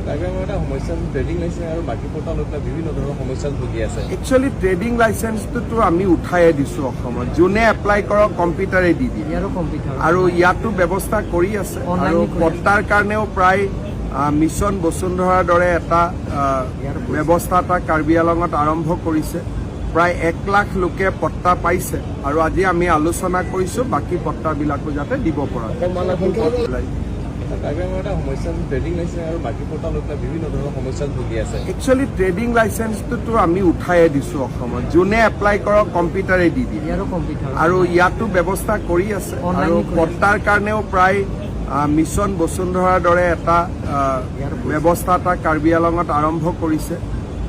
কাৰ্বি আংলঙৰ এটা সমস্যা, ট্ৰেডিং লাইচেঞ্চ আৰু মাটি পট্টা লৈ পেলাই বিভিন্ন ধৰণৰ সমস্যাত ভুগি আছে। একচুৱেলি ট্ৰেডিং লাইচেঞ্চটোতো আমি উঠায়ে দিছোঁ অসমত। যোনে এপ্লাই কৰক, কম্পিউটাৰে দি দিয়ে। ইয়াৰো কম্পিউটাৰ। আৰু ইয়াতো ব্যৱস্থা কৰি আছে। Online আৰু কৰি আছে। পট্টাৰ কাৰণেও প্ৰায় মিছন বসুন্ধৰাৰ দৰে এটা ব্যৱস্থা এটা কাৰ্বি আংলঙত আৰম্ভ কৰিছে। প্ৰায় 1 লাখ লোকে পট্টা পাইছে আৰু আজি আমি আলোচনা কৰিছোঁ, বাকী পট্টাবিলাকো যাতে দিব পৰা যায়। কাৰ্বি আংলঙৰ এটা সমস্যা, ট্ৰেডিং লাইচেঞ্চ আৰু মাটি পট্টা লৈ পেলাই বিভিন্ন ধৰণৰ সমস্যাত ভুগি আছে। একচুৱেলি ট্ৰেডিং লাইচেঞ্চটোতো আমি উঠায়ে দিছোঁ অসমত। যোনে এপ্লাই কৰক, কম্পিউটাৰে দি দিয়ে। ইয়াৰো কম্পিউটাৰ। আৰু ইয়াতো ব্যৱস্থা কৰি আছে। Online আৰু কৰি আছে। পট্টাৰ কাৰণেও প্ৰায় মিছন বসুন্ধৰাৰ দৰে এটা ব্যৱস্থা এটা কাৰ্বি আংলঙত আৰম্ভ কৰিছে।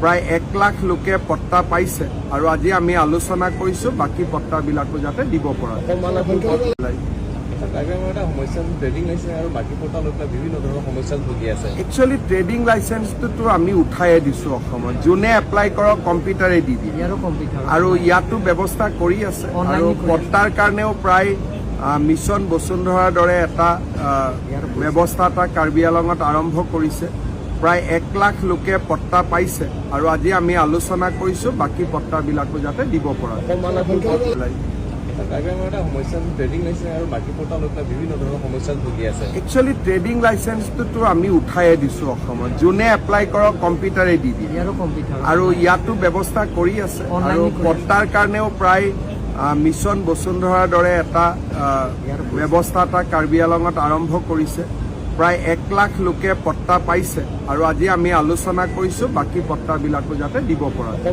প্ৰায় 1 লাখ লোকে পট্টা পাইছে আৰু আজি আমি আলোচনা কৰিছোঁ, বাকী পট্টাবিলাকো যাতে দিব পৰা যায়। কাৰ্বি আংলঙৰ এটা সমস্যা, ট্ৰেডিং লাইচেঞ্চ আৰু মাটি পট্টা লৈ পেলাই বিভিন্ন ধৰণৰ সমস্যাত ভুগি আছে। একচুৱেলি ট্ৰেডিং লাইচেঞ্চটোতো আমি উঠায়ে দিছোঁ অসমত। যোনে এপ্লাই কৰক, কম্পিউটাৰে দি দিয়ে। ইয়াৰো কম্পিউটাৰ। আৰু ইয়াতো ব্যৱস্থা কৰি আছে। Online আৰু কৰি আছে। পট্টাৰ কাৰণেও প্ৰায় মিছন বসুন্ধৰাৰ দৰে এটা ব্যৱস্থা এটা কাৰ্বি আংলঙত আৰম্ভ কৰিছে। প্ৰায় 1 লাখ লোকে পট্টা পাইছে আৰু আজি আমি আলোচনা কৰিছোঁ, বাকী পট্টাবিলাকো যাতে দিব পৰা যায়। কাৰ্বি আংলঙৰ এটা সমস্যা, ট্ৰেডিং লাইচেঞ্চ আৰু মাটি পট্টা লৈ পেলাই বিভিন্ন ধৰণৰ সমস্যাত ভুগি আছে। একচুৱেলি ট্ৰেডিং লাইচেঞ্চটোতো আমি উঠায়ে দিছোঁ অসমত। যোনে এপ্লাই কৰক, কম্পিউটাৰে দি দিয়ে। ইয়াৰো কম্পিউটাৰ। আৰু ইয়াতো ব্যৱস্থা কৰি আছে। Online আৰু কৰি আছে। পট্টাৰ কাৰণেও প্ৰায় মিছন বসুন্ধৰাৰ দৰে এটা ব্যৱস্থা এটা কাৰ্বি আংলঙত আৰম্ভ কৰিছে। প্ৰায় 1 লাখ লোকে পট্টা পাইছে আৰু আজি আমি আলোচনা কৰিছোঁ, বাকী পট্টাবিলাকো যাতে দিব পৰা যায়।